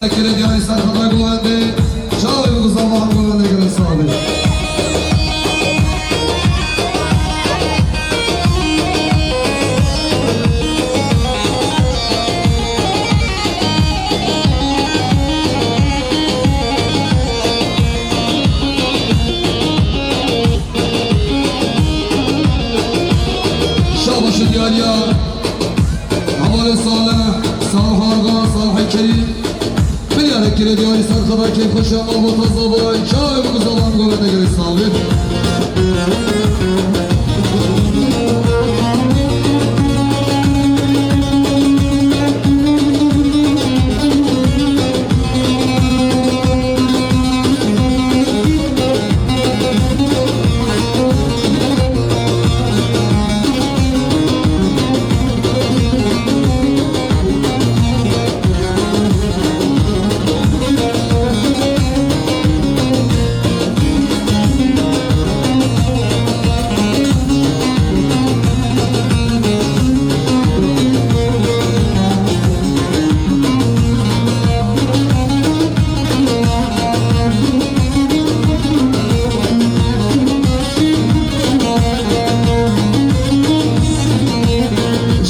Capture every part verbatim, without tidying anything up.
Kire diyarî ser xwe govendê, çavê bi guza van govendê gire sabê. Şabaşi diyariya. Hevalê Salih, Salih Argan, Salih Kerîm. Milyarek kire diyarî ser xwe da keyfxweşiya malbata zavayî. Çavê bi guza van govendê gire sabê.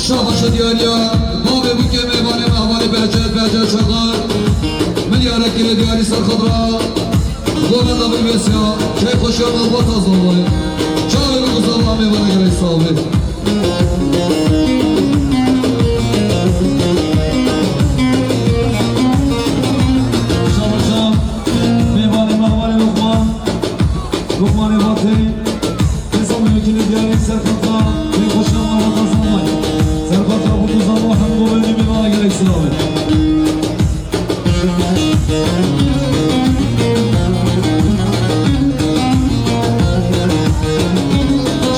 Şabaşa diyariya, bavê bûkê mêvanê me hevalê Behçet, Behçet Çakar. Milyarek kire diyarî ser xwe da. Govenda bilvêsiya, keyfxweşiya malbata zavayê. Çavê bi guza van mêvana gire sabê. Şabaşa, mêvanê me hevalê Lokman. Lokmanê Vatê. Hesabê wekîlê diyarî ser xwe da, keyfxweşiya malbata zavayê. Ser xwe da bi guza van hemû govendê mêvana gelek silav e.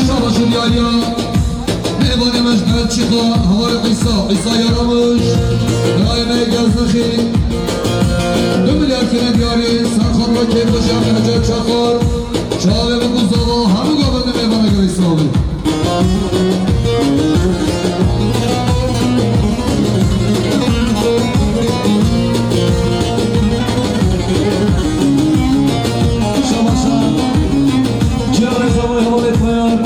Şabaş û diyariya, mêvanê me ji Belçîka, hevalê Îsa, Îsa Yaramiş, birayê me yê Geznexî, du milyar kire diyarî, ser xwe da keyfxweşiya Behçet Çakar, çavê bi guza van hemû govendê mêvana gelek silav e. Şabaşa. Ciya rêza vay hevalê Tayar.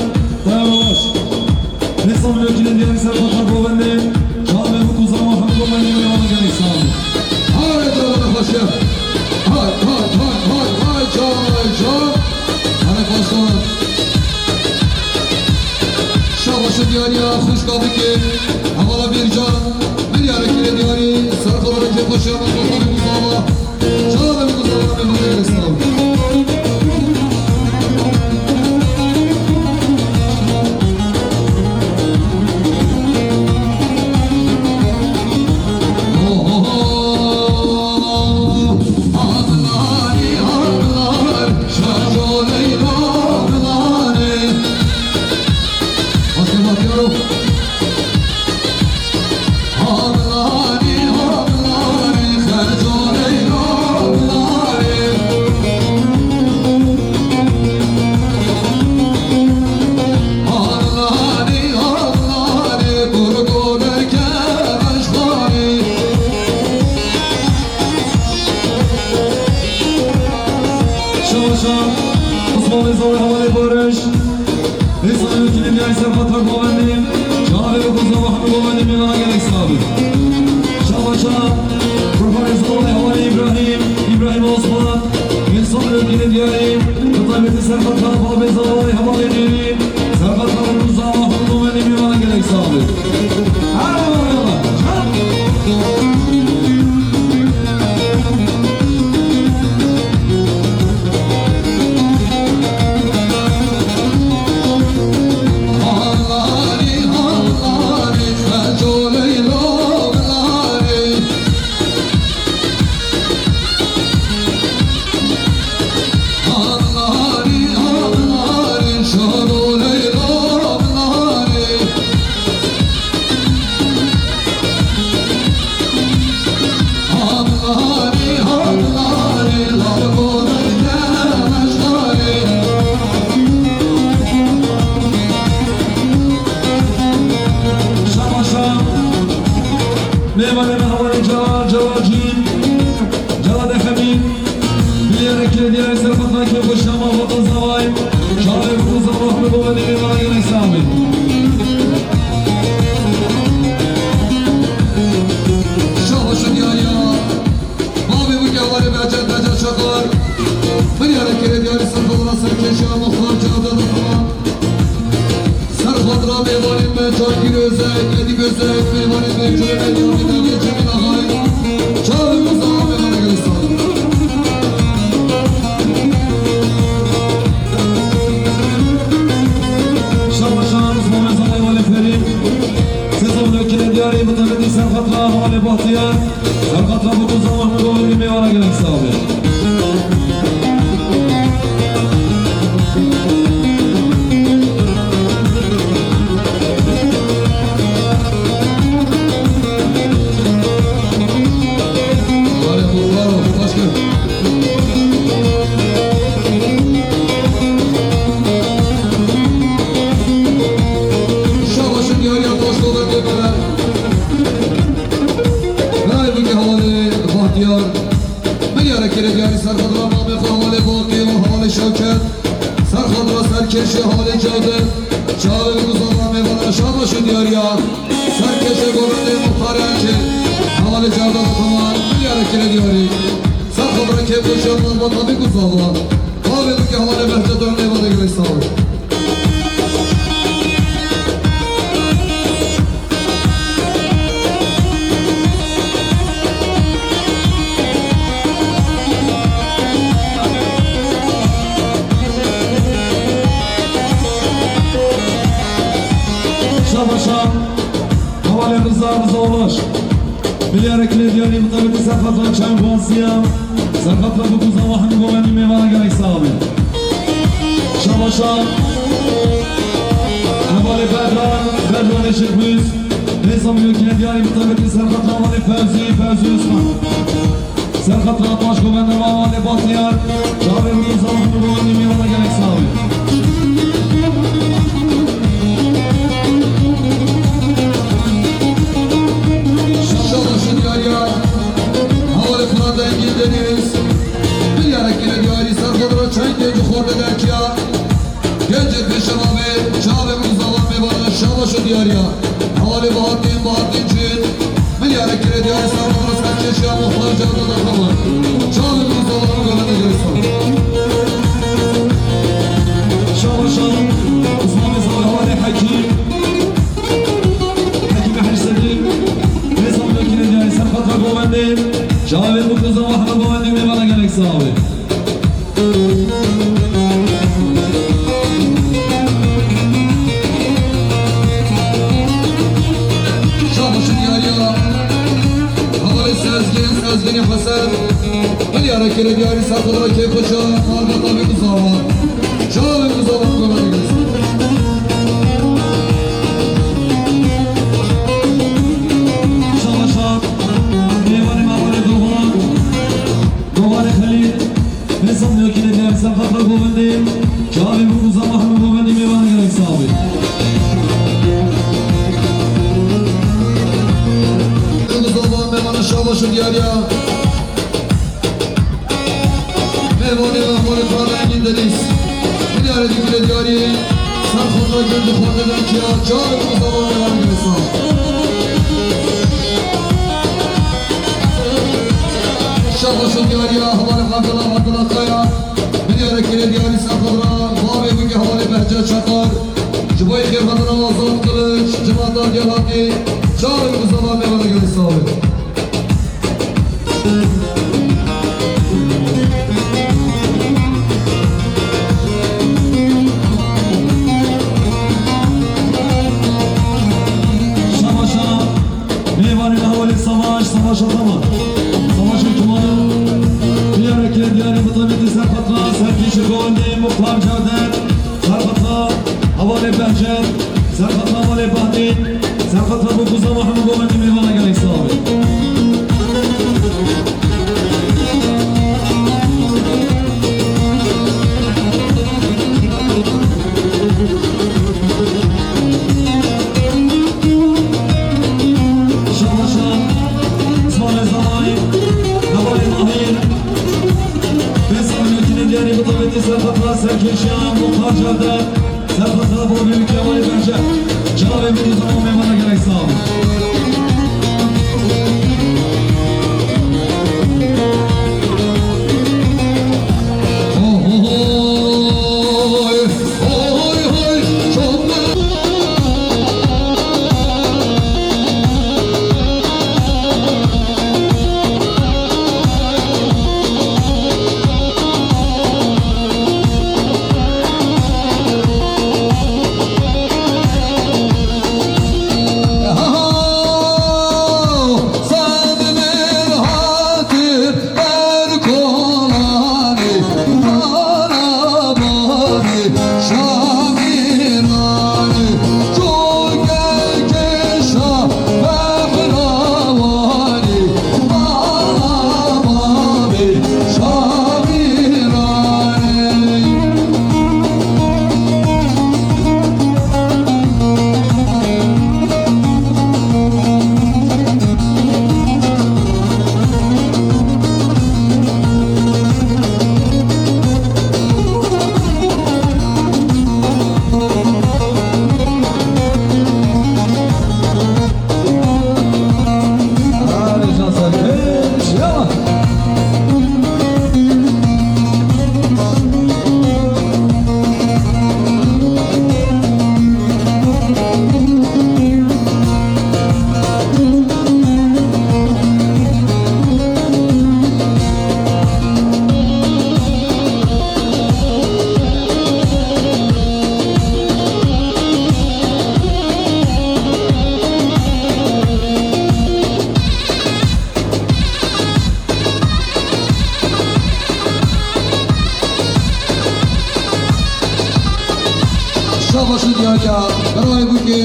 Tayar Baş. Rêza wekîlê diyarî ser xwe da govendê. Çavê bi guza van hemû govendê mêvana gelek silav e. Hay, çavê xweşiya. Hay, hay, hay, hay, hay, çavê, çavê. Hane paştan. Şabaşi diyariya xwişka bike, hevala Bîrcan, milyarek kire diyarî, ser xwe da keyfxweşiya malbata bi guza van. Çavê bi guza van mêvana gelek silav. Şabaşa, Osmanlı Zor hevalê Barış. Rêza wekîlê diyarî ser xwe da govendê. Çavê bi guza van hemû govendê mêvana gelek silav e. Şabaşa, Kurbanê Zor hevalê Îbrahîm, Îbrahîm Osman. Rêza wekîlê diyarî, bi taybetî ser xwe da bavê Zor hevalê Nêrî. Ser xwe da bi guza van hemû govendê mêvana gelek silav e. Diyarê Serxwedan kêfxweş ama vatan zavay. Çavê ku zavay hemî govendê mêvana gelek sax bî. Şabaş û diyariya. Bavê wî ke hevalê Behçet Beca Çakar. Biryare kire diyarî Serxwedana serkêşiya muxtar Cevdet Ataman. Serxwedana mêvanên me Cangîr Ozek, Edîb Ozek, mêvanên me Cumhuriyet Cemîl Axay. Çavê ku zavay mêvana gelek sax bî. Şabaşan, Osman Reza Eyvalê Ferî. Sezon döküle diyarî, bi tabi di Serxwedana hevalê Bahtiyar. Serxwedana bu ku zavay hemî govendê mêvana gelek sax bî. Şabaş û diyariya baş govendê me. Nayê bike hevalê Bahtiyar. Biryare kire diyarî Serxwedana namê xwe hevalê Baqî û hevalê Şewket. Serxwedana serkêşiya hevalê Cevdet. Çavê ku zavay mêvana şabaş û diyariya. Serkêşê govendê muxtarê Elçê. Hevalê Cevdet Ataman. Biryare kire diyarî. Serxwedana kêfxweşiya malbata bî ku zavay. Bavê bike hevalê Behçet û mêvanê gelek sax bî. Şabaşa, hevalê Riza, Riza Ulaş. Biryare kire diyarî mutabîkî Serxwedana çend guaziya. Serxwedana bu ku zavay hemî govendê mêvana gelek sax bî. Şabaşa. Hevalê Bedran, Bedranê Şirkmîz. Nizam yokine diyarî mutabîkî Serxwedana hevalê Fevzî, Fevzî Osman. Serxwedana baş govendê me hevalê Bahtiyar. Çavê ku zavay hemî govendê mêvana gelek sax bî. Şabaş û diyariya. Hevalê Fırat Engin Deniz. Biryare kire diyarî Serxwedana çend genc xortê derkiya. Gencê pêşema bê, çavê ku zavay mêvana şabaş û diyariya. Hevalê Bahattin, Bahattin Çin. Biryare kire diyarî Serxwedana serkêşiya muxtar Cevdet Ataman. Çavê ku zavay govendê gelek sax bî. Şabaşa, Osman Reza, hevalê Hekîm. Hekîmê Hecî Sedî. Reza Mekîne diyarî Serxwedana govendê. Çavê ku zavay hemî govendê mêvana gelek sax bî. Şabaş û diyariya. Hevalê Sezgin, Sezginê Hesen. Biryare kire diyarî Serxwedana kêfxweşiya malbata bî ku zavay. Çavê ku zavay govendê gelek sax bî. Şabaşa. Mêvanê me hevalê Dogan. Doganê Xelîl. Nizam yokine diyarî Serxwedana govendê. Çavê ku zavay hemî govendê mêvana gelek sax bî. Ku zavay mêvana şabaş û diyariya. Mêvanê me hevalê Fırat Engin Deniz. Biryare dikire diyarî. Serxwedana genc xortê derkiya. Çavê ku zavay mêvana gelek sax bî. Şabaş û diyariya hevalê Abdullah, Abdullah Kaya. Biryare kire diyarî Serxwedana. Bavê bike hevalê Behçet Çakar. Ji bo xêrhatina Azad Kılıç, civata Diyarbakir. Çavê ku zavay mêvana gelek sax bî. Şabaşa, mêvanê me hevalê Savaş, Savaş Ataman. Savaş Ataman. Diyarê kire diyarî mutabîkî Serxwedana, serkêşê govendê, muxtar Cevdet. Serxwedana hevalê Behçet, Serxwedana hevalê Bahdîn, Serxwedana bu ku zavay hemî govendê mêvana gelek sax bî. Şabaşa, Osmanê Keşan Muhtar Cevdet, Serhat Abu Büyük Kemal Bence, Çağrı Bey Uzun Memana gerek sağ olun. Şabaş û diyariya birayê Bûkê,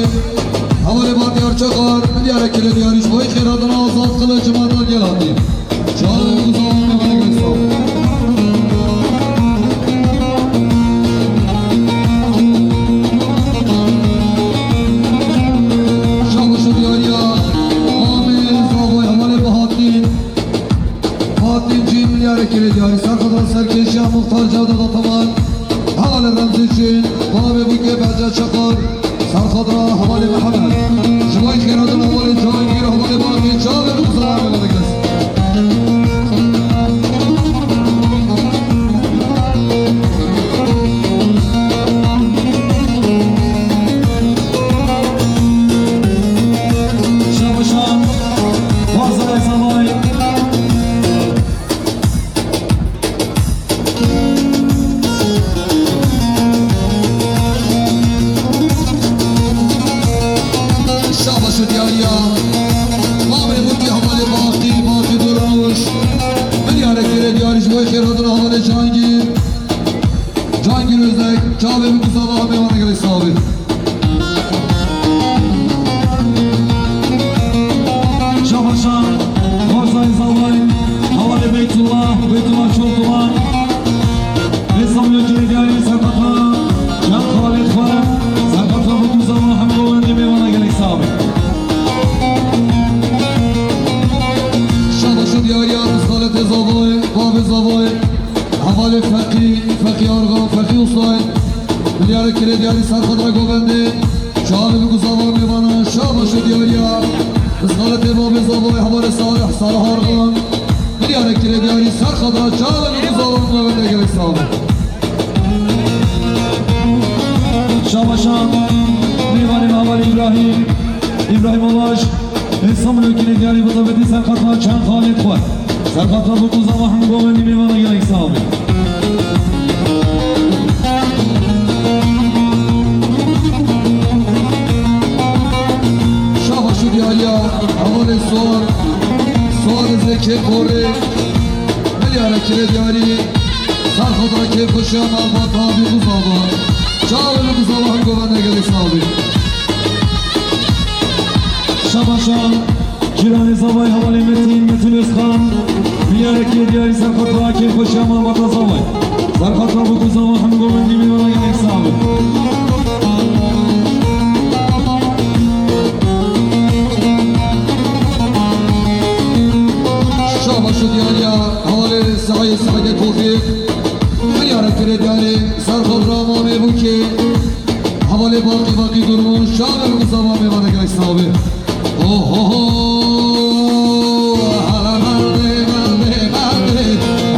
hevalê Bahtiyar Çakar, milyarek kilo diyarî ji bo xêr hatina Azad Kılıç, Cemal Gelati. Çağrı Uzan, Memleket Sağ. Şabaş û diyariya Amê Zavoy, hevalê Bahattin. Fatih Cî milyarek kilo diyarî Serxedra Serkeşiya Muxtar Cevdet Ataman. Hevalê Remzi Çin, Bavê Bûkê Bece Çakar, Serxedra hevalê Mihemed. Ji bo xêr hatina hevalê Cihangîr, hevalê Baqî, çavê Rûza Mihemed kes. Şabaşan, Barzanay Zavay. Şabaş û diyariya. Mamê Mutî hevalê Baqî, Baqî Duraş. Milyarek kere diyarî ji bo xêr hatina hevalê Cangîr. Cangîr Özdek, çavê min ku zava hemê wana gelek sağ bî. Şabaşan, Barzay Zavay, hevalê Beytullah, Beytullah Çoltulan, Ressam Lökê Diyarî Serkata, Can Xalid Xwe, Serkata Butû Zava, hemî wendî mêvana gelek sağ bî. Şabaş û diyariya Rizxaletê Zavay, Bavê Zavay, hevalê Feqî, Feqî Argan, Feqî Husayn, milyarek kire diyarî Serkata Govendê, çavê min ku zava mêvana, şabaş û diyariya Rizxaletê Bavê Zavay, hevalê Salih, Salih Argan, milyarek kire diyarî Serxedra, çavê min ku zava min wende gelek sağ bî. Şabaşan, mêvanê Maval Îbrahîm, Îbrahîm Alaş, Ressam Lökê Diyarî bi zafetî Serxedra, Çand Xalid Xwe. Serxedra bi ku zava hemî wendî mêvana gelek sağ bî. Şabaş û diyariya hevalê Suar, Suar Zekê Korê, milyarek kire diyarî, Serxedra kêfxweşiya malbata bî ku zava. Çavê min ku zava hemî wende gelek sağ bî. Şabaşan, cîranê Zavay hevalê Metin, Metin Özkan, milyarek kire diyarî Serxedra kêfxweşiya malbata Zavay. Serxedra bi ku zava hemî wendî mêvana gelek sağ bî. Şabaş û diyariya hevalê Saîd, Saîdê Tofîq. Milyar Kirê diyarê ser xwe ramamê bûkê. Hevalê baqî baqî durmûn şaxir û zava mêvane gelek sabe. Ohoho. Hele merdê, merdê, merdê.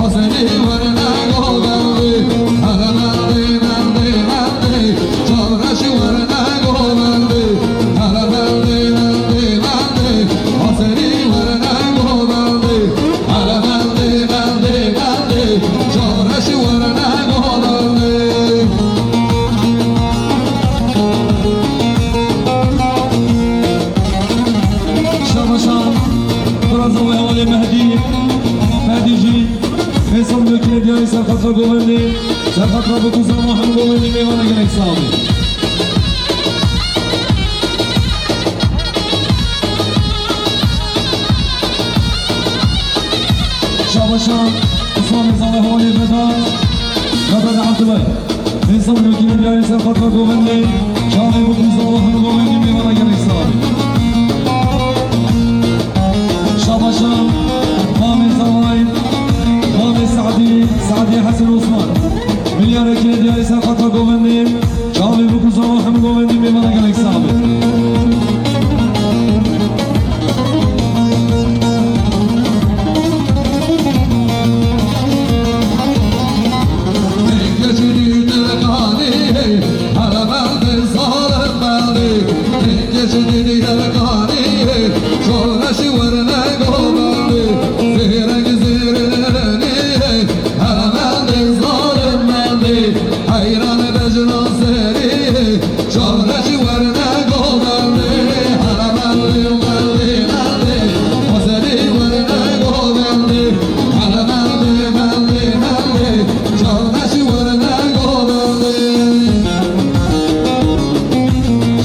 Hazirî werne govendê. Hele merdê, merdê, merdê. Çavreşî werne govendê. Hele merdê, merdê, merdê. Hazirî werne govendê. Hele merdê, merdê, merdê. Çavreşî werne govendê. Şabaşan, biraz da hevalê Mehdî, Mehdî jî, Fêsal Wekîlê diyarî serxatra govendê, serxatra bi ku zama hem govendê mêvana gelek sax bî. Şabaşan, Osman Reza ve hevalê Vedat, Vedat Abdullah. Fêsal Wekîlê diyarî serxatra govendê, çavê bi ku zama hem govendê mêvana gelek sax bî. Şabaşan, Mamê Zavay, Mamê Sadî, Sadî Hesen Osman. Milyarê Kirê diyarî serxatra govendê, çavê bi ku zama hem govendê mêvana gelek sax bî. Heyran bejna serî, çavreşî werne govendê. Hele merdê, merdê, merdê, hazirî werne govendê. Hele merdê, merdê, merdê, çavreşî werne govendê.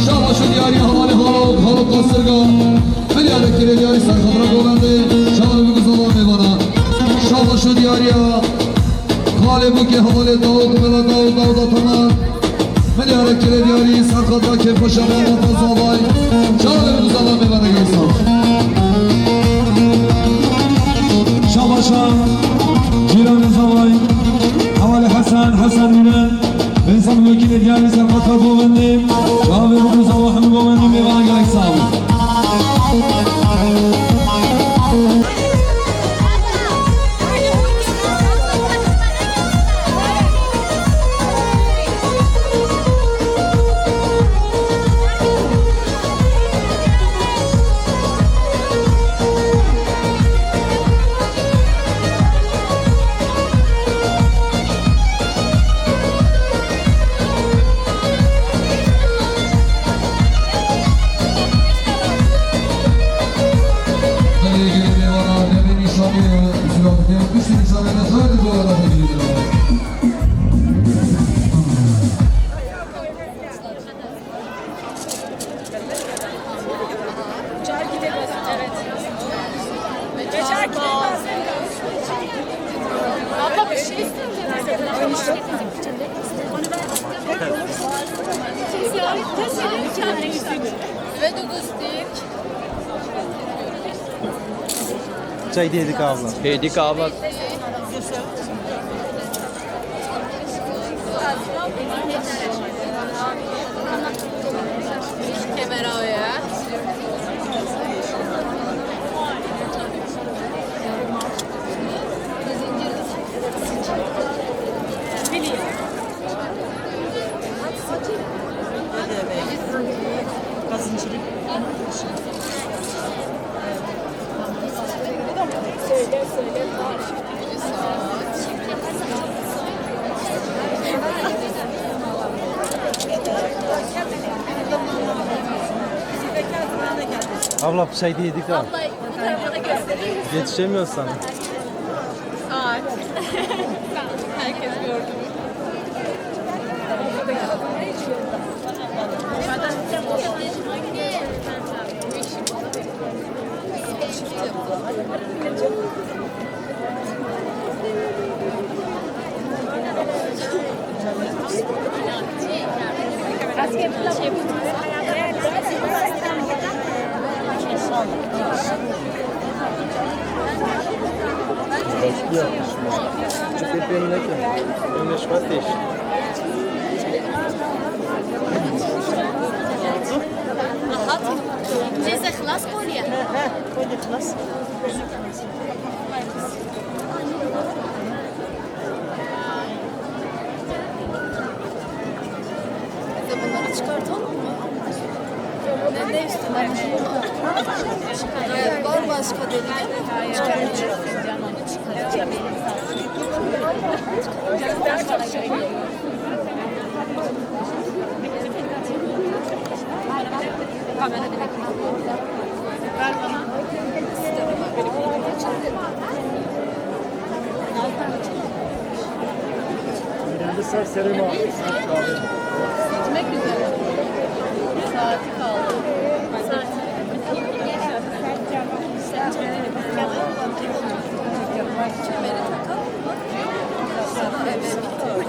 Şabaş û diyarî hevalê Halok, Halok Kasirga. Milyarê Kirê diyarî serxatra govendê. Çavê bi ku zama mêvana. Şabaş û diyarî ya. Xalê bûkê hevalê Dawud, Mela Dawud, Dawuda Taman. Milyarê Kirê diyarî serxatra kêfxweşa Mamata Zavay. Çavê bi ku zama mêvana gelek sax. Şabaşa, cîranê Zavay. Hevalê Hesen, Hesen Ûlen. Fêsal Wekîlê diyarî serxatra govendê. Çavê bi ku zama hem govendê mêvana gelek sax bî. Belê gelê mêvana demê nîşanê ziyaretê piştî nîşanê de xeyr dibara xwe girêdana. Abla bir şey istedim. Ve de göstereyim. Çay diye dika abla. Hêdîka abla. Kamera ya. Söyle, söyle. Abla, bir şey diye dikkat. Abla, bu tarafa da göstereyim. Yetişemiyoruz sana. Saat. Herkes gördü. Çi pê pê min neke. Min ji xwe têş. Rahat. Cêze xilas koliye. He, he, kolye xilas. Bunları çıkartalım mı? Ne, ne üstüne? Var başka deliği? Çıkartalım. Kendi ser serê me. Bitmek üzere. Saati kaldı. Saati. Kemeri takalım mı?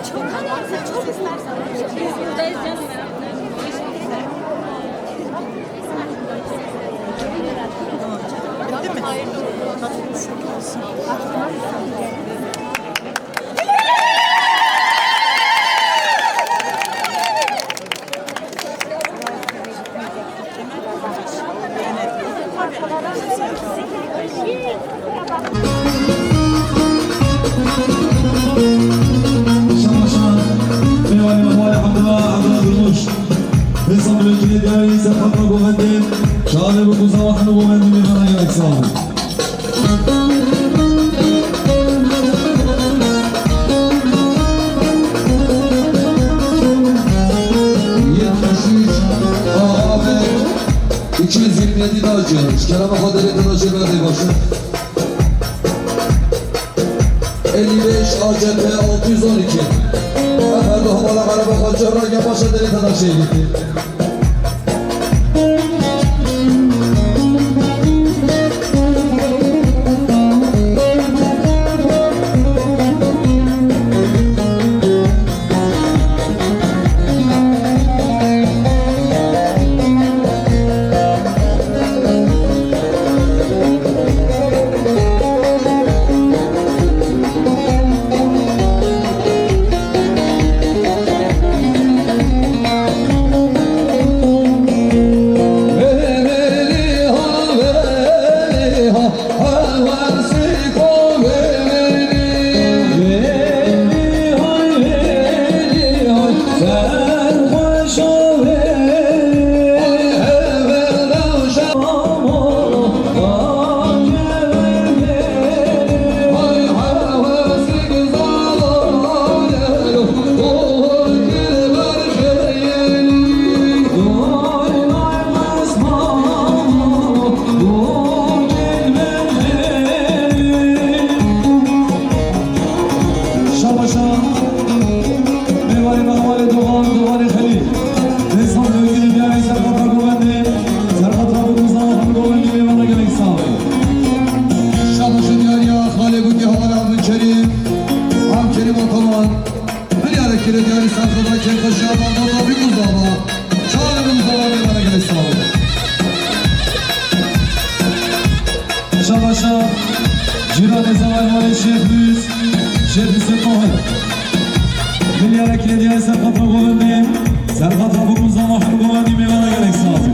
Çok, çok istersen. Buradayız canım. Şabaşan, Mêvanê me Hevalê Abdullah, Abdullah Durmuş. Hêsan Bilgînê diyarî ser xatir govendê, şalê bi kuza wan hemû govendê mêvana gelek sağ olun. Yetmiş üç A A B iki yüz yirmi yedi Naci, kerema xwe derê tena jê berdê başin. Elli beş A C P altı yüz on iki. Efer dohmala araba xwe cerra ya başa derê tena jê. Şabaşa, mêvanê me Hevalê Doğan, Doğanê Xelîl. Hêsan Bilgînê diyarî ser xatir govendê, ser xatir bi kuza wan hemû govendê mêvana gelek sağ be. Şabaşa diyariya Xalê Gukê Hevalê Abdulkerîm, Abdulkerîm Ataman. Milyarek kilo diyarî ser xatir kêfxweşiya me, Dada Bîkûz Dava. Çavê min xwe mêvana gelek sağ be. Şabaşa, cîranê Zemal Malê Şêx Hüs, Şêx Hüseyin Mahir. Milyarek hediye ser xatir govendê, ser xatir bi kuza wan hemû govendê mêvana gelek sağ be.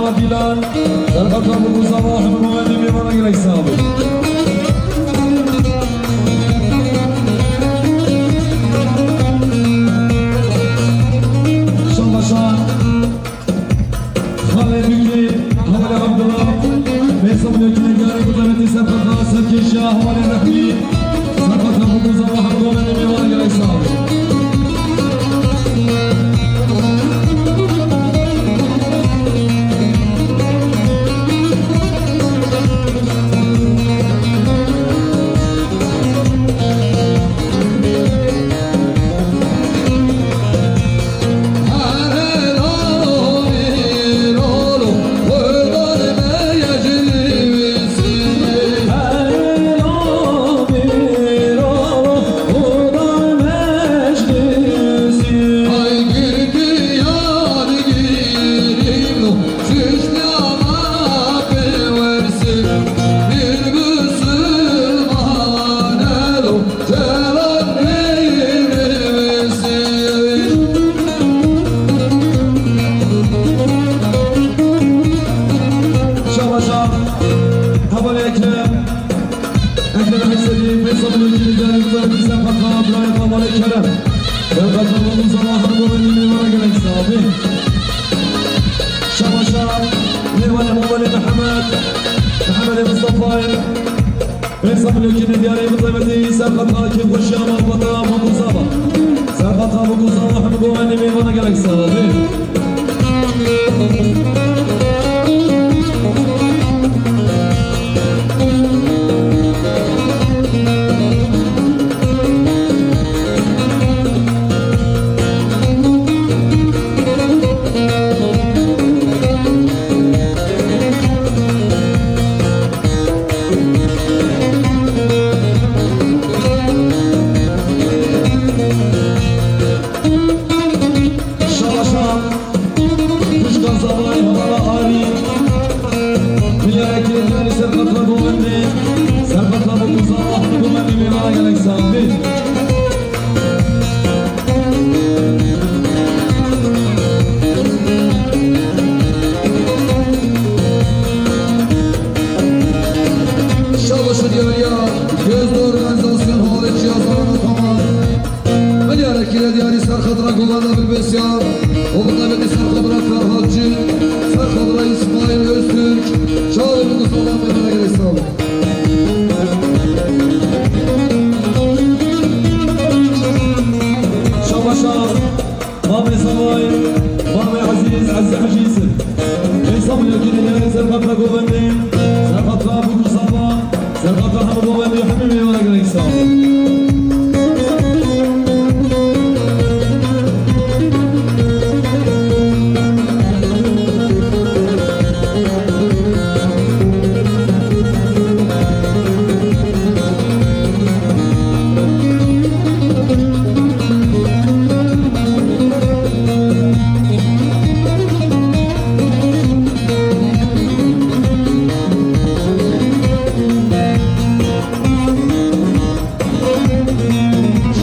Dîlan, serqeta Bûkûzava, hemû wendî mêvana gelek sax bin. Şabaşa, Xalê Dûkê, Hevalê Abdullah, Mêsa Bilokî, Nîgarê Gudametî, serqeta Serkêşiya, Hevalê Rehmî, serqeta Bûkûzava, hemû wendî mêvana gelek sax bin. Şabaşa, Hevalê Ekrem, Ekrem Hesedi, Mêsa Bilokî, Nîgarê Gudametî, serqeta birayê Hevalê Kerem. Serqeta Bûkûzava, hemû wendî mêvana gelek sax bin. Şabaşa, mêvanê Hevalê Mihemed, Mihemedê Mistefayê. Mêsa Bilokî, Nîgarê Gudametî, serqeta kêfxweşiya malbata Bûkûzava. Serqeta Bûkûzava, hemû wendî mêvana gelek sax bin. Şabaşa, Xwişka Zavayê, Hevala Arî, milyara kêfxweşiya serqeta govendê, serqeta Bûkûzava, govendê mêvana gelek sax bin. Şabaş û diyariya, göz organizasyon hale çiya zarana tamam. Milyara kire diyarî serqeta govenda Bilbesya, o bunda bedi serqeta Ferhatçı, serqeta İsmail Öztürk, çağırın bu salon ve bana gerek sağ olun. Şabaşa, Mamê Zavayê, Mamê Ezîz, Ezîz Hecî Yusuf. Mêsa Bilokî, Nîgarê, serqeta govendê, serqeta Bûkûzava, serqeta hemû govendê, hemû mêvana gelek sax bin.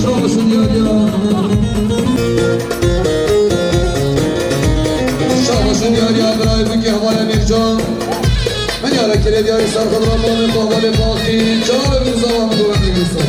Şabaşın yadiya. Şabaşın yadiya, birayê Bûkê, Hevalê Mîrcan. Milyara kire diyarî serqeta Ramazan, Hevalê Baqî. Çağırın zaman govendê Mîrcan.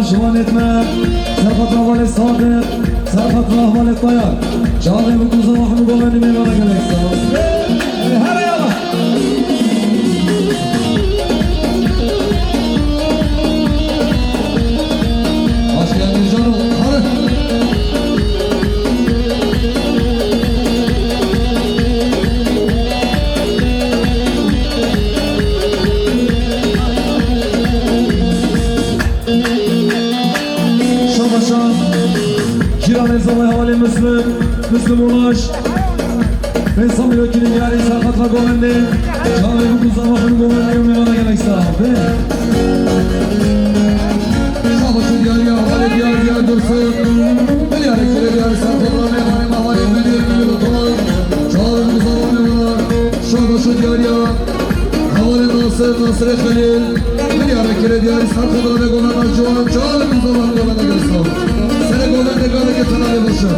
Şivanêt me, serqatra hevalê Sadiq, serqatra hevalê Tayar. Çavê bi kuza hemû govendê mêvana gelek sağ ol. Hele yala. Hoş geldin canım. Hadi. Şabaşa, Cîranê Zavay Hevalê Muslim, Muslim Ulaş, Rêsa Mîrokînê diyarî serqatra govendê, çavê bi kuza hemû govendê û mêvana gelek sağ be. Şabaşa diyarî, hevalê diyar, diyar Dursun, diyarê kirê diyarî serqatra mêvanê me hevalê Bedîr, Bedîr Otoy, çavê bi kuza hemû mêvana, Şabaşa diyarî, hevalê Nasir, Nasirê Xelîl, Milyara kirê diyarî serqatra bê govenda ciwan, çavê bi kuza hemû govenda gelek sağ ol. Serê govendê gelekê tena lê baş e.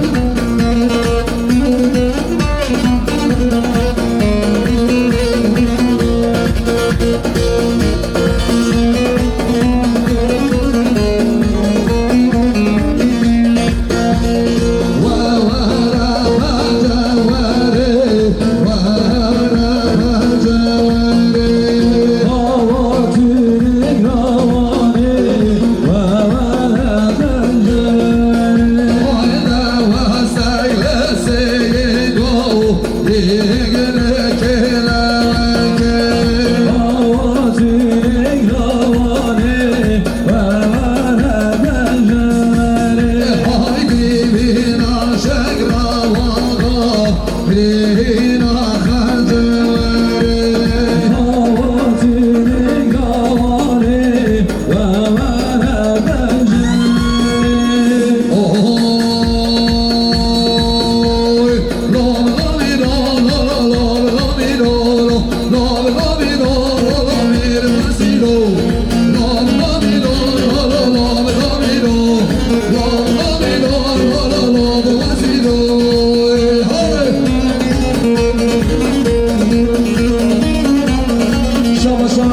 Şabaşa,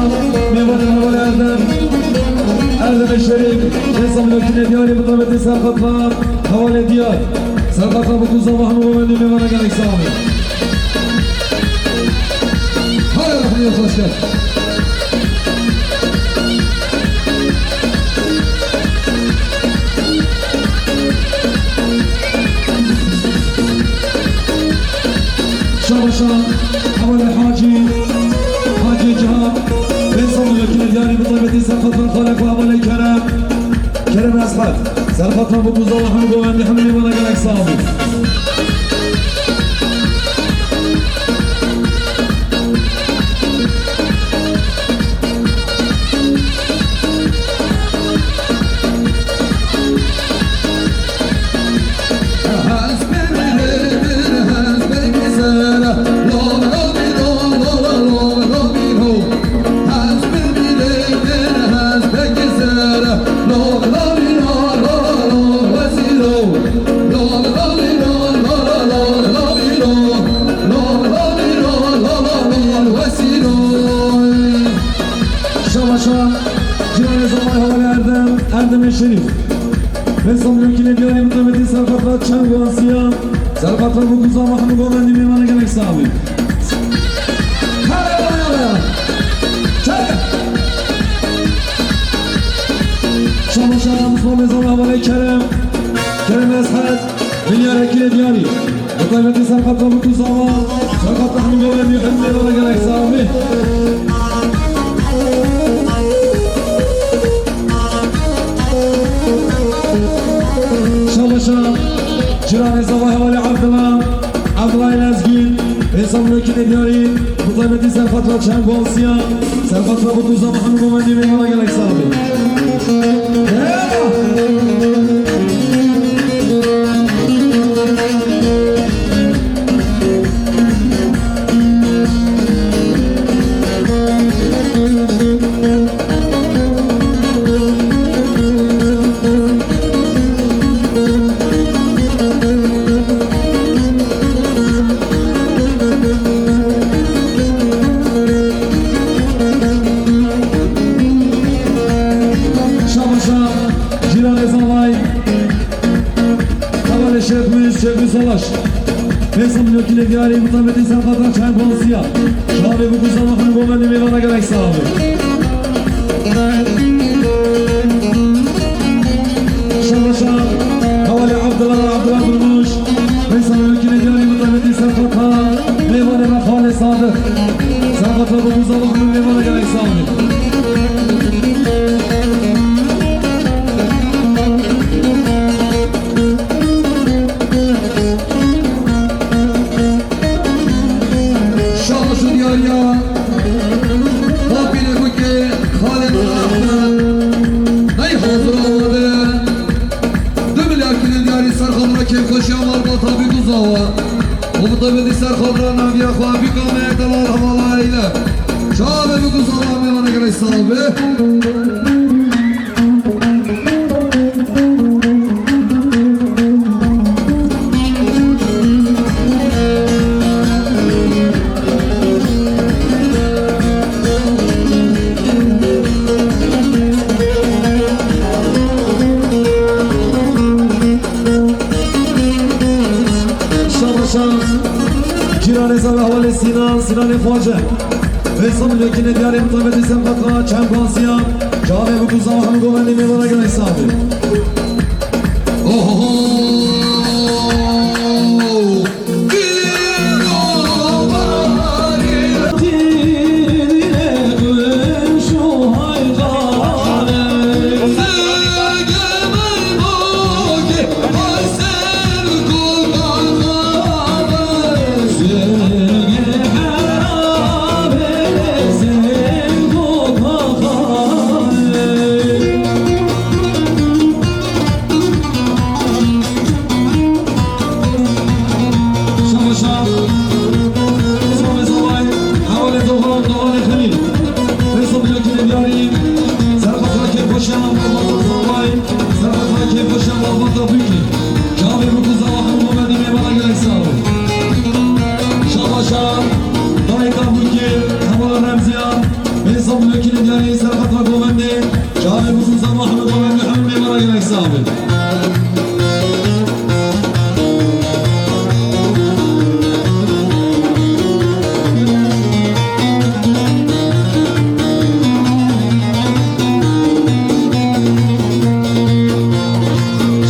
mêvanê hevalê Erdem, Erdemê Şerîf, Rêsa Mîrokînê diyarî bi taybetî serqatra hevalê diyar. Serqatra bi kuza hemû govendê mêvana gelek sağ be. Haya rehmî xweş kir. Şabaşa, hevalê Hacî, Hacî Cihan, Rêsa Mîrokînê diyarî bi taybetî serqatra xalek û hevalê Kerem. Kerem Eshed, serqatra bi kuza hemû govendê hemû mêvana gelek sağ be. Şabaşa, cîranê Zavay hevalê Erdem, Erdemê Şerîf. Rêsa Mîrokînê diyarî bi taybetî serqatra çeng û asiya, serqatra bi kuza hemû govendê mêvana gelek sağ be. Haya, haya, haya. Çek. Şabaşa, Muslimê Zavay hevalê Kerem, Kerem Eshed, Milyara kirê diyarî. Bi taybetî serqatra bi kuza, serqatra hemû govendê hemû mêvana gelek sağ be. Şabaşa, cîranê Zavay hevalê Abdullah, Abdullah Lezgîn, Rêsa Mîrokînê diyarî, bi taybetî serqatra çeng û asiya, serqatra bi kuza hemû govendê mêvana gelek sağ be. Şabaşa, Etmiş Şevki Savaş. Pêsa milokînê diyarî mutabetî serqata çend bonsiya. Çavê bikûza xwe govendê mêvana gelek sax be. Şabaşa, hevalê Abdullah, Abdullah Durmuş. Pêsa milokînê diyarî mutabetî serqata mêvanê me Xalê Sadiq. Serqata bikûza xwe mêvana gelek sax be. Şabaş û diyariya Bapîrê Bûkê, Xalê Mehmet, ney hazir amade. Du milyar kîlê diyarî ser xatira kêfxweşiya malbata bî guzawa. Û bi taybetî ser xatira naviya xwe bîka me delal hevala eyle. Çavê bî guzawa mêvana gelek sax be. Şabaşa, cîranê Zala Hevalê Sînan, Sînanê Xwace. Pêsa milokînê diyarê mutabetî serqata çend bonsiya. Çavê bikûza xwe govendê mêvana gelek sax be. Oho! Şabaşa, Zalê Zalay, hevalê Dogan, Doganê Xelîl. Pêsa milokînê diyarî, serqata kêfxweşiya malbata Zalay, serqata kêfxweşiya malbata Bûkê. Çavê bikûza xwe govendê mêvana gelek sax be. Şabaşa, dayika Bûkê, hevala Remziya. Pêsa milokînê diyarî serqata govendê. Çavê bikûza xwe govendê hemû mêvana gelek sax be.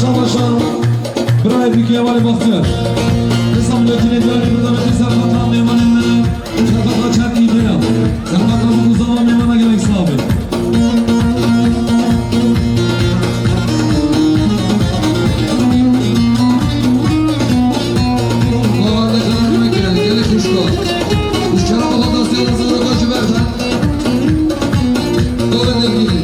Şabaşa, birayê Bûkê, hevalê Baxtiyar. Pêsa milokînê diyarî, bi taybetî serqata mêvanên me. Serqata çend îdeya. Serqata bikûza xwe mêvana gelek sax be. Bawer de karar neke, gelê xwişka. Û şeref xwe dastê xwe zaroka ji ber de. Dole de bîne.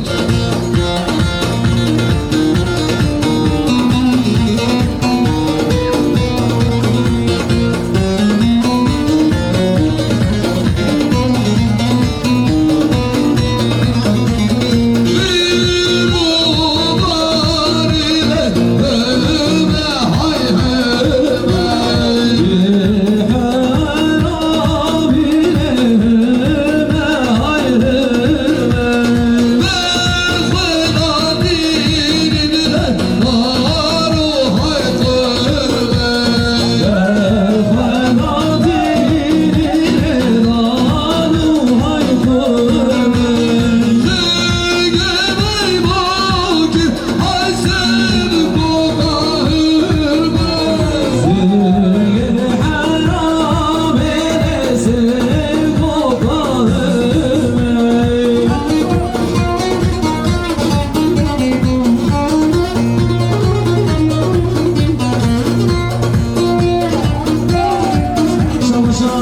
Şabaşa,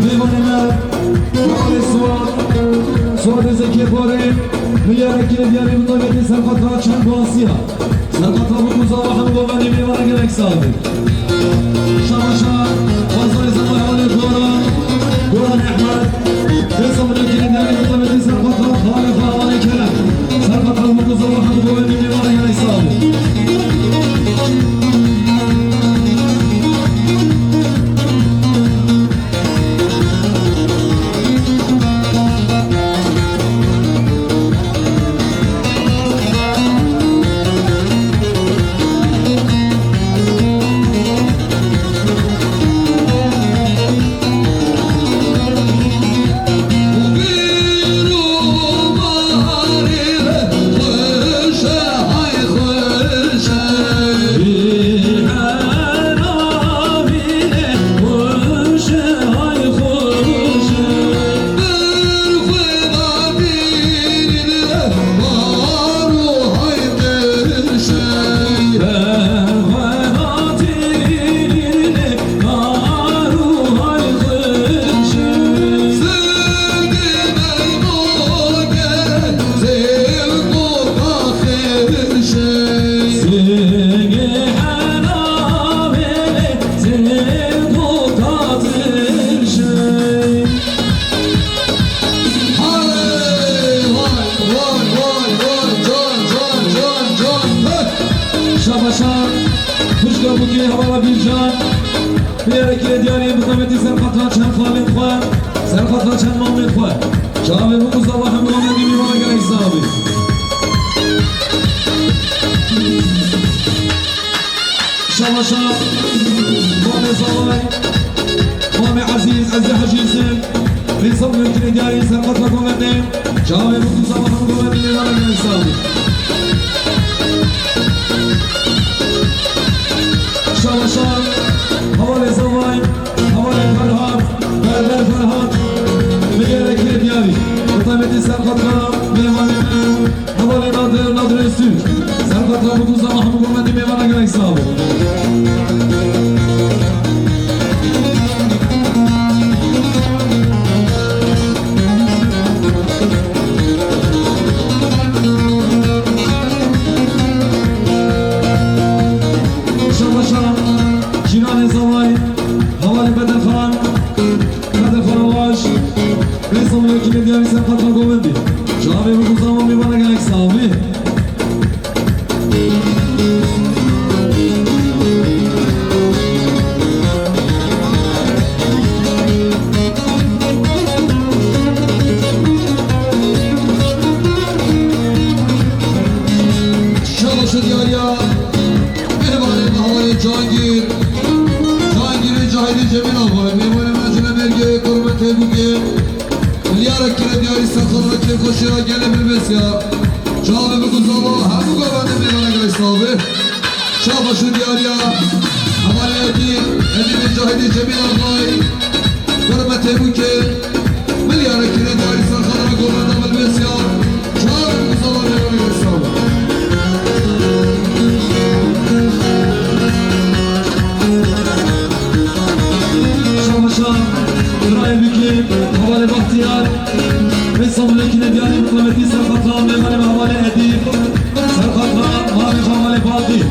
mêvanê me, Hevalê Suad, Suadê Zekê Borê, milyarê kîlê diyarî mutabetî serqata çend bonsiya. Serqata bikûza xwe govendê mêvana gelek sax be. Şabaşa, Bazarê Zala hevalê Goran, Goran Ehmed. Pêsa milokînê diyarî mutabetî serqata xalê xwe hevalê Kerem. Serqata bikûza xwe govendê mêvana gelek sax be. Bircan, bi yerekê diyarî bi qemetî serqatran çend xalên xwe, serqatran çend mamên xwe. Çavê biku zava hemû Mehmedî mêvana gelek sax bî. Şabaşa, mamê zavay, mamê Ezîz, Ezîz Hecî Hüseyin, rêsa mumkînê diyarî serqatran govendê. Çavê biku zava hemû govendê mêvana gelek sax bî. Şabaşa, hevalê zavay, hevalê Ferhat, Berber Ferhat, bi yerekê diyarî. Bi taybetî serqatran mêvanê me, hevalê Nadir, Nadir Öztürk. Serqatran biku zava hemû govendê mêvana gelek sax bî. Şabaşa, cîranê zavay, hevalê Bedirxan, Bedirxan Avaş, rêsa mumkînê diyarî serqatran govendê. Çavê biku zava mêvana gelek sax bî. Şabaşa diyariya, mêvanê me hevalê Cangîr, Cangîrê Cahîdê Cemîl Axayê, mêvanê me Cile Mêrgê, Kurmetê Bûkê. Milyarek kere diyarî serqatran kêfxweşiya gelê Bilbesiya. Çavê biku zava hemû govendê mêvana gelek sax bî. Şabaşa diyariya, hevalê Edîb, Edîbê Cahîdê Cemîl Axayê, Kurmetê Bûkê. Milyarek kere diyarî serqatran govenda Bilbesiya. Çavê biku zava mêvana gelek sax bî. Şabaşa, birayê Bûkê, hevalê Bahtiyar, rêsa mumkînê diyarî bi qemetî serqatran mêvanê me hevalê Edîb, serqatran mamê xwe hevalê Baqî.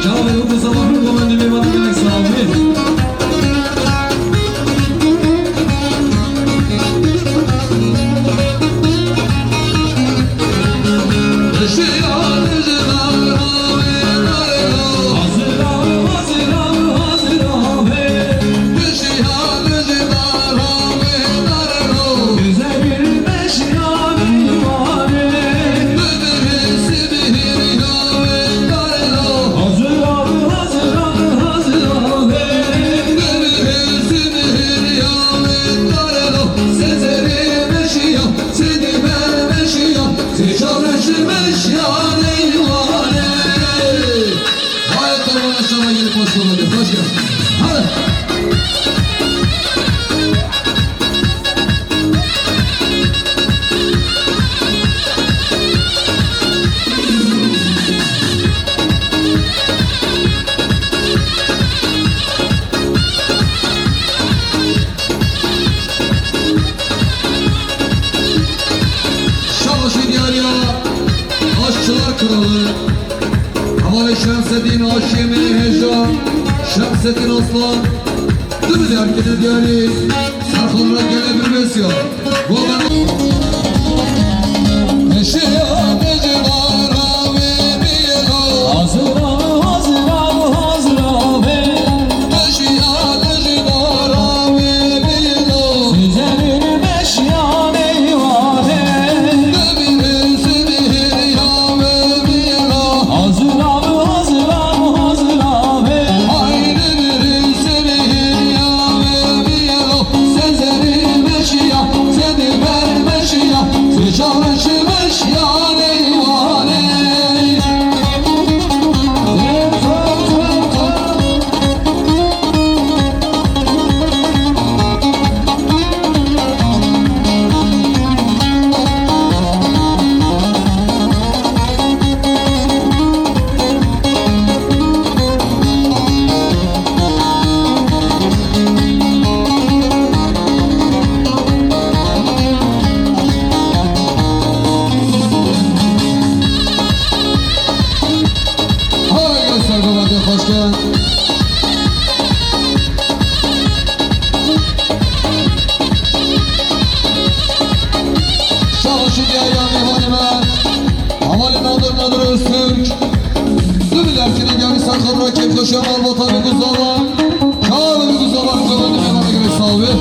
Çavê biku zava hemû govendê mêvana gelek sax bî. Hayır, tamam, aşağı gelip hoş geldin. Hoş geldin. Hadi. Şabaşê diyariya Aşçılar Kralı, hevalê Şemsedîn, aşiyê min ê hêja, Şemsedîn Aslan, du milyar kene diyarî, serxwe ra gelê Bilbesiya. Eşiya dejibara wê biyelo. Hazira, hazira, hazira be. Eşiya dejibara wê biyelo. Sezerin meşiya neyvane. Demir sibihir ya wê biyelo. Hazira, hazira, hazira be. Haydi bir sibihir ya wê biyelo. Sezerin meşiya, sedi ber meşiya. Çarşi beş yanê wanê. Hay, sergovatê xweşke. Şabaşî diyariya mêvanê me, hevalê Nadir, Nadir Öztürk. Du milyar kine diyarî serxwe ra kêfxweşiya malbata ve Zava, çawa bi zava, zava, zava, zava, zava.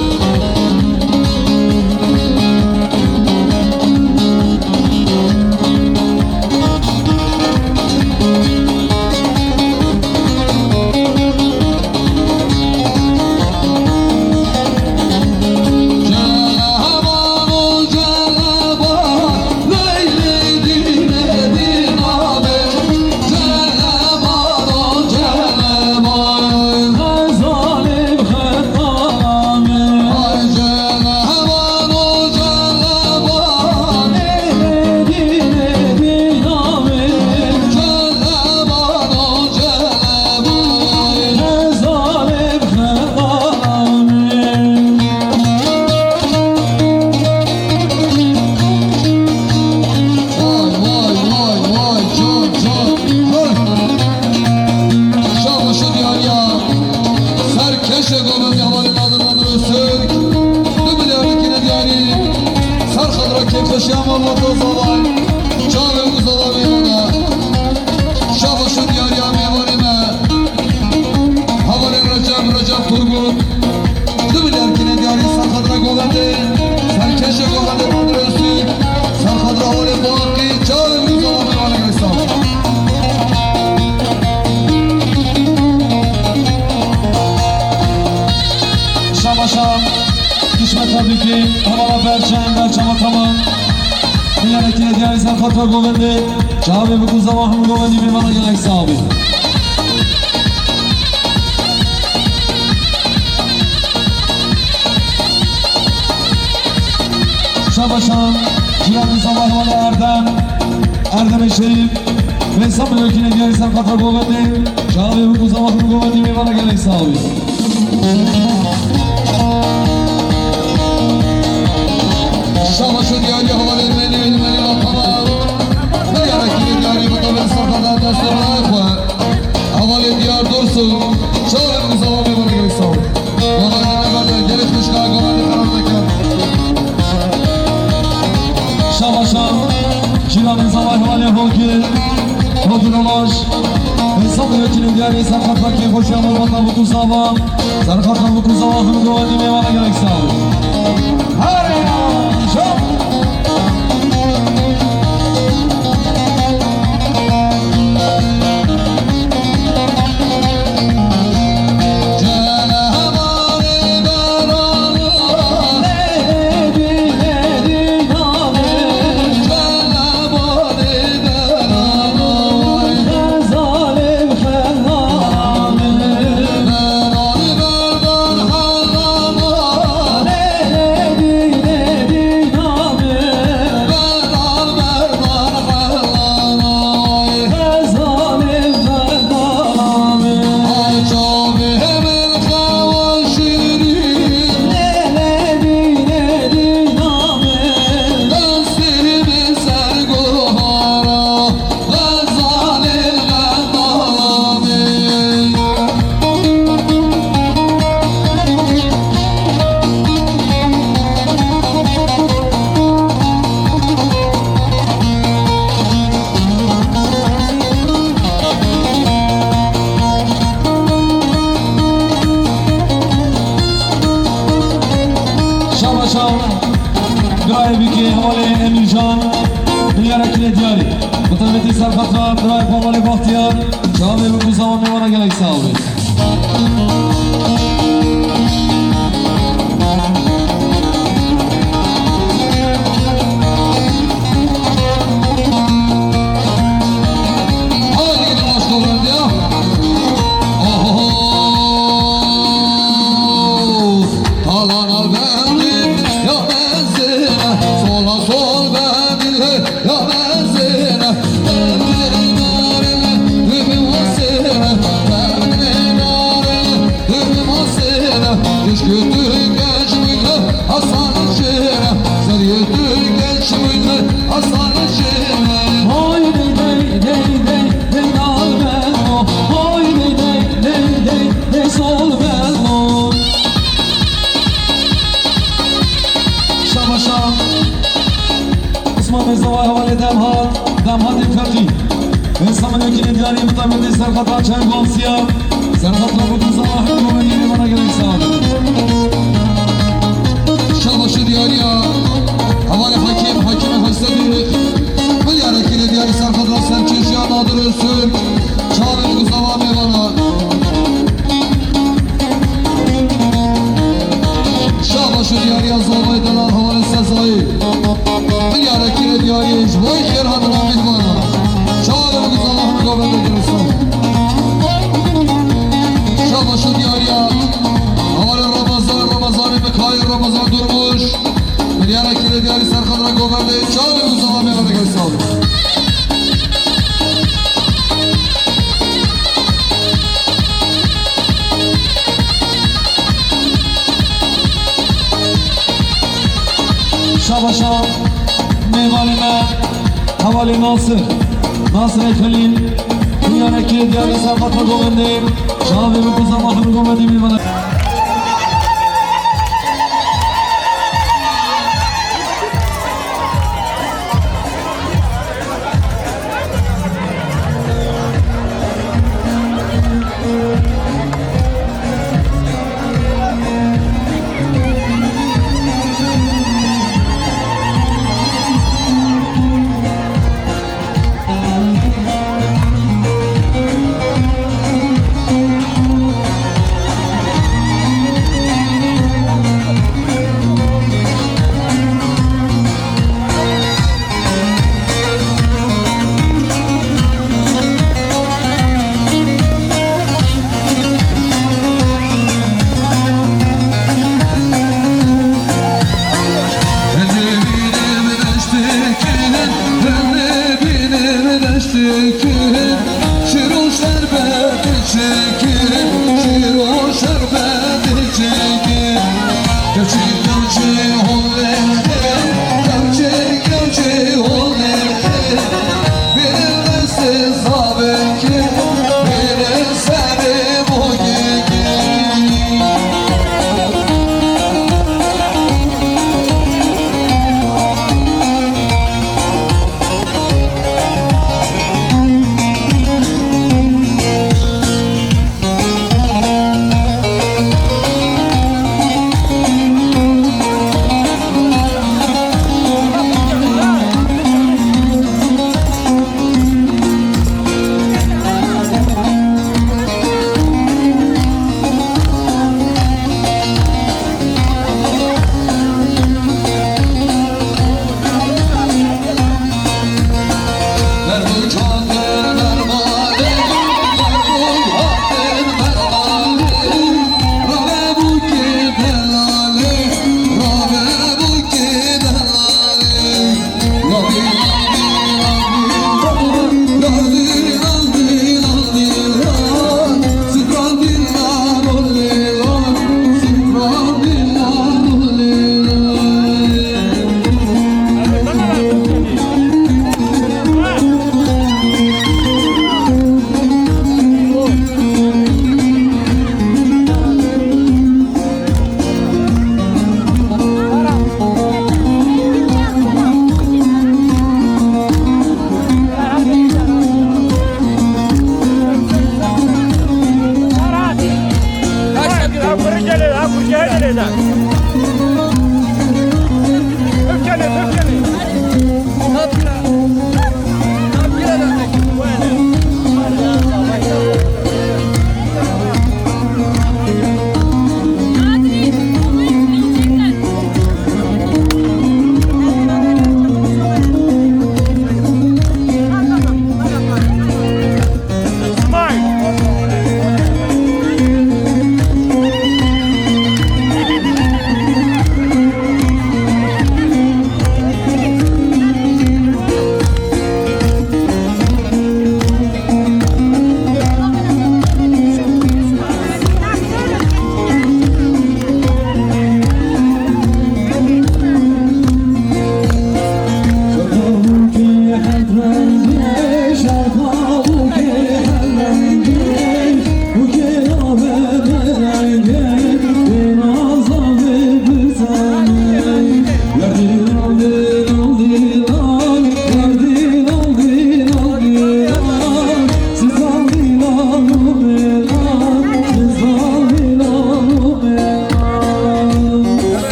Vay, vay, vay, vay, can, can. Hey! Şabaşo diyariya. Serkeşe govendê hevalê Nadir Nadir Öztürk. Du milyar kine diyarî. Ser xatira kêfxweşiya malbata zavay. Çavê û zava mêvana. Şabaşo diyariya mêvanê me. Hevalê Recep, Recep Turgut. Du milyar kine diyarî ser xatira govendê, serkeşê govendê Nadir Öztürk, ser xatira holê Baqî, çavê min zava mêvanê gelek sax. Şabaşa, kişme tebrîkê, hevala berçem, berçema tamam. Milyar kine diyarî ser xatira govendê, çavê min ku zava hûn govendî mêvana gelek sax bî. Şabaşan, cîranê zava hevalê Erdem, Erdemê Şerîf, Veysel Milokînê diyarî ser xatira govendê, çavê û zava hûn govendî mêvana gelek sax bî. Şabaşo diyarî hevalê Melî, Melî Vatana, Milyar kine diyarî bidin ser xatira destê xwe. Hevalê Diyar Dursun, çavê min zava mêvanê gelek sax. Govendê me berde, gelek xweşka govendê qerar dike. Şabaşa, cîranê zava hevalê Holkê, Holkê Dolaş, hesabê wekîlê diyarê ser xatira kêfxweşiya malbata Bikû Zava, ser xatira Bikû Zava hûn govendî mêvana gelek sax. Hare ya, şo. Şabaşa, birayê bikê hevalê Emîrcan, milyara kine diyarî. Bi taybetî ser xatira birayê xwe hevalê Baxtiyar, çavê min ku zava mêvana gelek sax bî. Haydi, başla ya. Oho. Talana bendî ya bezine, sola sol bendî ya bezine. Bendî narine, dibî wasine, bendî narine, dibî wasine. Keşke Türk geçmeydi Hasan Şehre, Seriyê Türk geçmeydi Hasan Şehre. Hay dey dey dey dey dey nal beno. Hay dey dey dey dey dey sol beno. Şabaşa. Osman Mezava hevalê Demhat, Demhatê Feqî. Êsa min wekî diyarî bi taybetî ser xeta çend wan siya. Serhat Mahmut Rıza Ahmet Komedi'ye bana gerek sağ olun. Şabaşı diyarıya. Havale Hakim, Hakim Hasan Yürük. Milyar ekili diyarı Serhat Hasan Çeşya Nadir Öztürk. Çağrı Mustafa Mevana. Şabaşu diyariya zavay delal havale Sezayî. Milyara kire diyariye ji vay xêr hatina mehmana. Çağrı Mustafa Mevana. Şabaşu diyariya havale Ramazan, Ramazan Mikail, Ramazan Durmuş. Milyara kire diyari serxadra govende. Çağrı Mustafa Mevana. Şabaşa mêvanê me hevalê Nasir, Nasirê Xelîl, dûyanekê diyarê Serqata Govendê, çavê min ku zama hemû Govendê mêvana.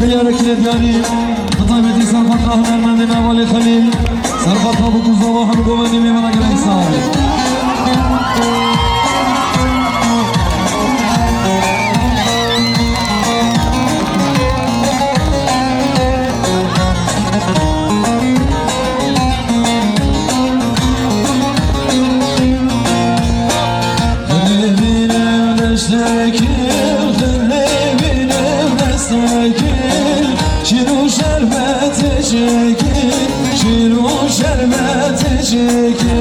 Diyarê Kirê Diyarî, bi taybetî serfatra hunermendê me Hevalê Xelîl, serfatra bi ku zava hemû govendê mêvana gelek sağ ol. Xilê bîne deştekî, xilê bîne deştekî, şîr û şerbetê çekî, şîr û şerbetê çekî.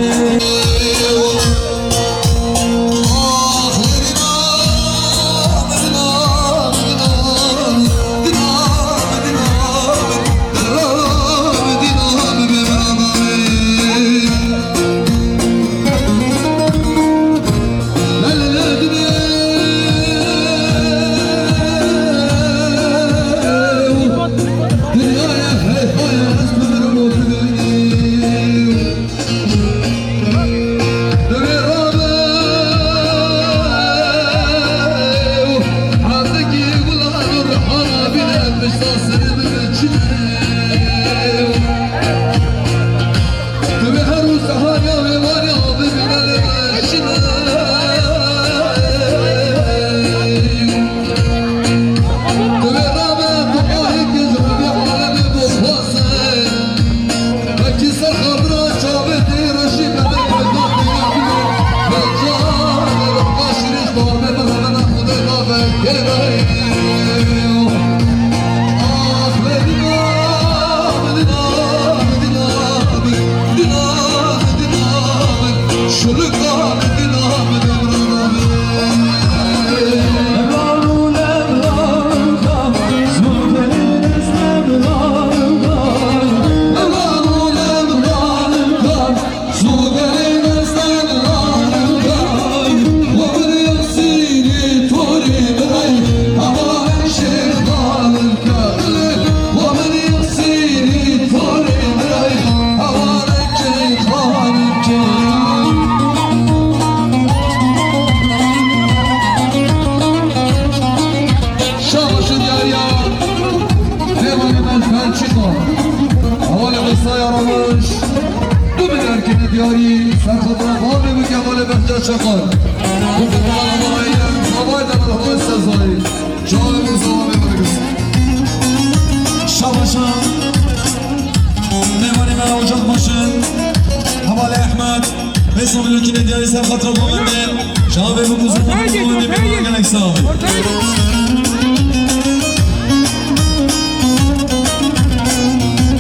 Şabaşın yarıya. Devam eden Belçika. Havale Musa yaramış. Du milyar kine diyari. Serkadra var mı bu kemale Behçe Çakar? Bu kadar ama aile. Havaydan Allah'ın sezayı. Canımız devam ederiz. Şabaşa. Mevanê me ocak başin. Havale Ahmet. Vê samîlokînê diyarî ser xatira govendê. Çavê biku zû xatira govendê bê gelek sax bî.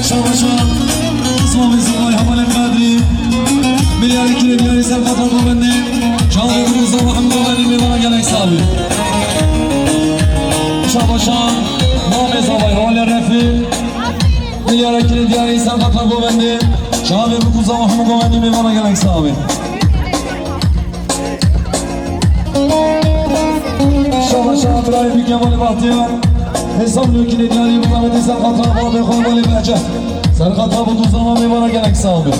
Şabaşa. Samî Zavay Havale Kadrî. Milyarê kînê diyarî ser xatira govendê. Çavê biku zû hem govendê bê gelek sax bî. Şabaşa. Namê Zavay Havale Refî. Milyara kirê diyarî ser xatira govendê. Çavê biku zû hemû govendê mêvana gelek sax bê. Şabaşa birayê bî Kemalê Bahtiyar. Hesab nokînê diyarî bi davetê ser xatira babê xwe Hevalê Behçe. Ser xatira biku zû mêvana gelek sax bê.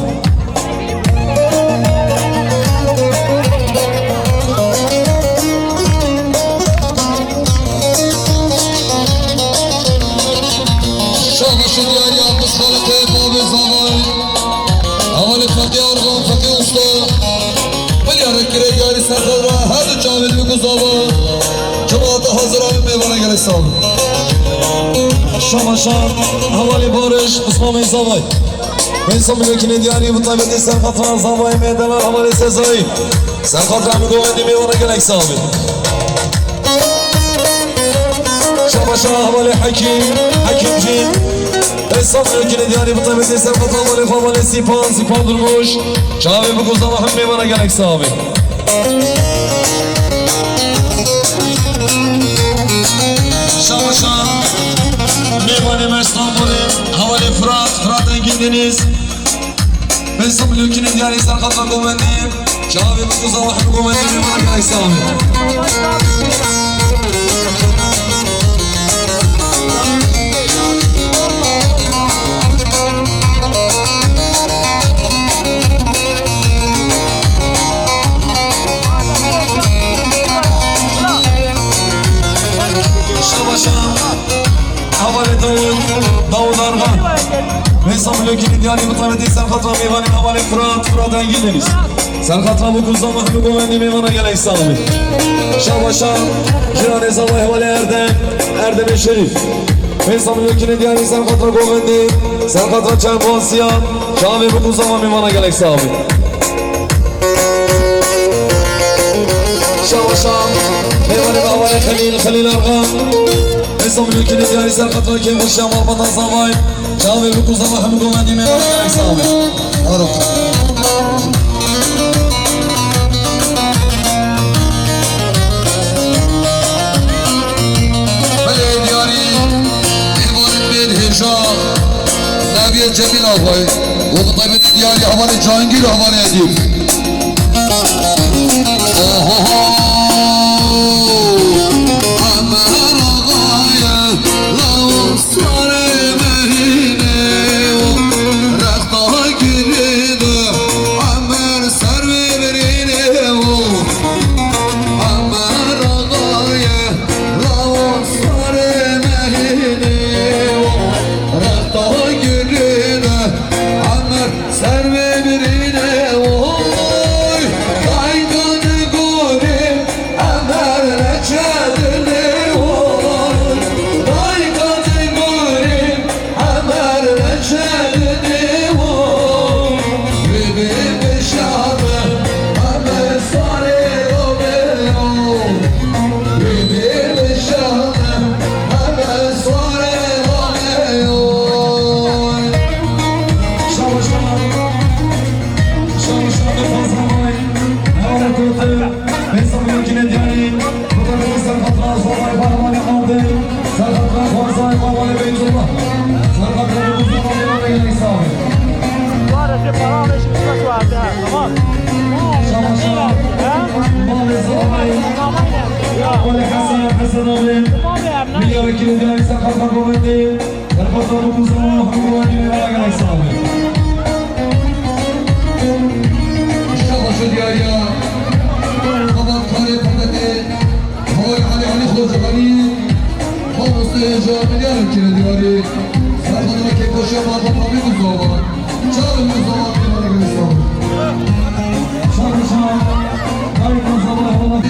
Şabaşê diyarî Abdulxaliqê babê Zavay. Hevalê Fetî Arxan, Fetî Usta. Milyarê kirê diyarî ser xatira her du çavê biku zû. Cemaata hazira mêvana gelek sax. Şabaşa Hevalê Barış, Usman Bey Zavay. Vê samîlokînê diyarî bi taybetî ser xatira Zavayê me delal Hevalê Sezayî. Ser xatira min govendê mêvana gelek sax bê. Şabaşa Hevalê Hekîm, Hekîm jî. Vê samîlokînê diyarî bi taybetî ser xatira Hevalê xwe Hevalê Sîpan, Sîpan Durmuş. Çavê biku zû hem mêvana gelek sax bê. Şabaşa mêvanê me Stenbolê, Hevalê Firat, Firat Engin Deniz. Vê samîlokînê diyarî ser xatira govendê. Çavê biku zû hem govendê mêvana gelek sax bê. Şabaşa. Hevalê Dawud, Dawud Arvan. Rêsa Milokînê Diyarî bi taybetî ser xatira mêvanê hevalê Firat, Firat Engîn Deniz. Ser xatira Bikûza Mehmûd Govendî mêvana gelek sax bî. Şabaşa, jîranê zavay hevalê Erdem, Erdemê Şerîf. Rêsa Milokînê Diyarî ser xatira Govendî, ser xatira Çembasiya, çavê Bikûza mêvana gelek sax bî. Şabaşa, mêvanê hevalê Xelîl, Xelîl Arvan. Rêsa Milokînê Diyarî ser xatira kêfxweşiya malbata zavay. Çavê Bikûza Mehmûd Govendî mêvana gelek sax bî. Aro. Belê Diyarî, mêvanê bên hêja, Naviyê Cemîl Axayê. Û bi taybetî Diyarî hevalê Cangîr û hevalê Edîb. Ohoho! Emer Axayê, law sarê mehînê û rexta girê de Emer ser vê birînê û Emer Axayê, law sarê mehînê û rexta girê de Emer ser vê birînê oy. Dayka digorê Emer reçe dilê oy. Dayka digorê Emer reçe dilê oy. Bibê bişane Emer sarê oy. Şabaş, şabaş. Şabaş, şabaş, fazla vay. Hevalê Kotir. Rêsa Milokînê Diyarî. Bu da bu ser xatira Zobay Bahmanê Ardê. Ser xatira Xwazay Bahmanê Beytullah. Ser xatira bu Zobay Bahmanê Yaysavi. Var ya, para alışmışlar şu anda. Tamam. Şabaş, şabaş. Ha? Malê Zobay. Tamam ya. Malê Hesen, Hesen abi. Tamam ya. Milyar ekili Diyarî ser xatira Govendî. Serxweza Bikûza Mehmûd Govendî mêvana gelek sax bî. Şabaş û diyariya xebatkarê Pardekê, Havay Elî Elî Xocaxanî, mamoste hêja milyarek kire diyarî. Serxweza kêfxweşiya malbata Bikûza Mehmûd. Çavê Bikûza Mehmûd mêvana gelek sax bî. Şabaş, şabaş. Dayka Zobay Havay.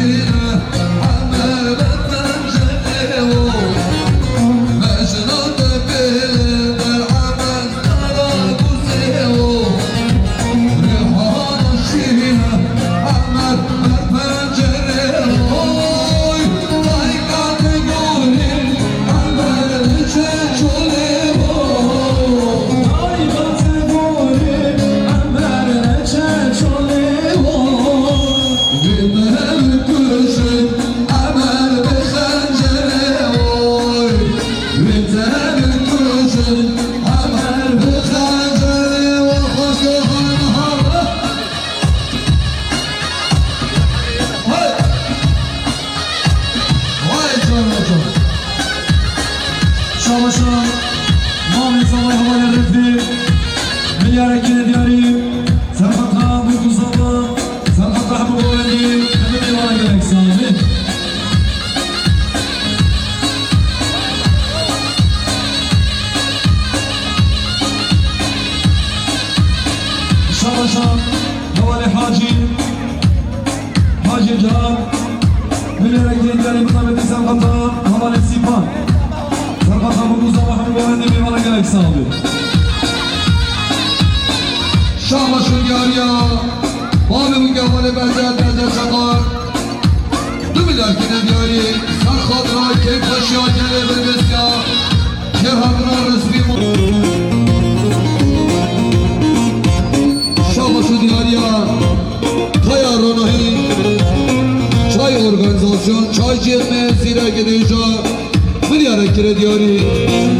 Şabaşa, mamê Zavay hevalê Refî, milyarek kire diyarî. Serxweza Bikûza Mehmûd, serxweza hemû Govendî, hemû mêvana gelek sax bî. Şabaşa, hevalê Hacî, Hacî Cihan, milyarek kire diyarî, mitabetî serxweza hevalê Sîpan. Serxweza Bikûza Mehmûd Govendî mêvana gelek sax bî. Şabaş û diyariya bavê û gevalê Behzet, Behzet Çakar. Du milyar kine diyarî, ser xatira kêfxweşiya gelê Birbisiya, kê hebina resmî. Şabaş û diyariya Kaya Ronahî, Çay Organîzasyon, Çay Cême, Zîrek Dêja, milyarek kire diyarî.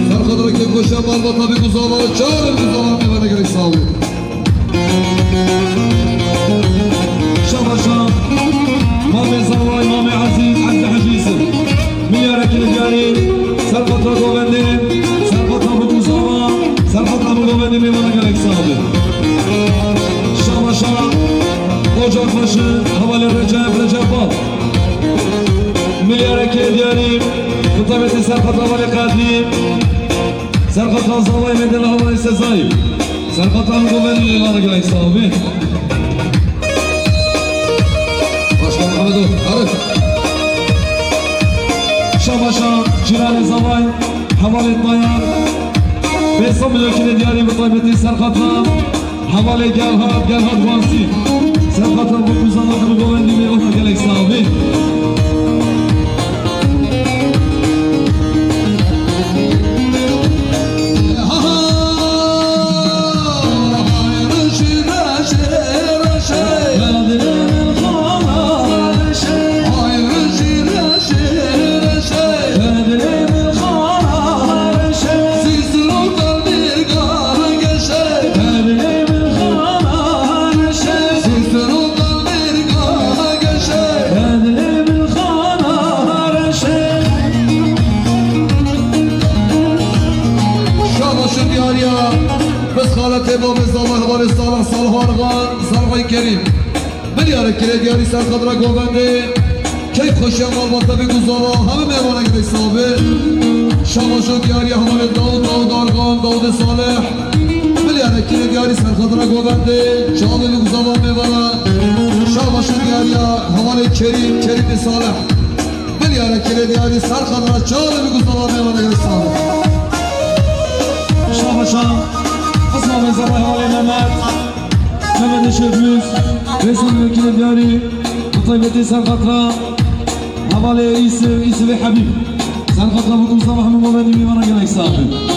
Serxweza kêfxweşiya malbata Bikûza Mehmûd, çavê Bikûza Mehmûd mêvana gelek sax bî. Şabaşa, mamê Zavay, mamê Ezîz, Ezîz Hecî Yusuf. Milyarek kire diyarî, serxweza Govendî, serxweza Bikûza Mehmûd, serxweza Govendî mêvana gelek sax bî. Şabaşa, Ocakbaşı, hevalê Recep, Recep Bal. Milyareke diyarî, bi taybetî serqata Walê Qedî, serqata zavayê me dela Hevalê Sezayî, serqata min govendî lê vana gelek sax bî. Başkan Ahmedo, Arif. Şabaşa cîranê zavay, Hevalê Tayar, pênc sed milyonekî diyarî bi taybetî serqata Hevalê Gerhard, Gerhard Wansî. Serqata bi kuzana bi govendî mêvana gelek sax bî. Şabaşin diyariya, biz xaletê babê zava hevalê Salih Salih Argan, Salih Kerîm. Milyarek kirê diyarî serqat re govendê. Keyf xweşiya malbata vê guzava, hemî mêvanek dê sabe. Şabaşo diyariya hevalê Dawud, Dawud Argan, Dawudê Salih. Milyarek kirê diyarî serqat re govendê. Çavê vê guzava mêvana. Şabaşo diyariya hevalê Kerîm, Kerîmê Salih. Milyarek kirê diyarî serqat re çavê vê guzava mêvanek dê sabe. Şabaşa, qisma mêzava hevalê Mehmet. Mehmet Şevmuz, Resul Vekilê Diyarî, bi taybetî serqatra hevalê Îsif, Îsifê Hebîb. Serqatra bi Mustafa Hemî Mehmedî mêvana gelek sax bin.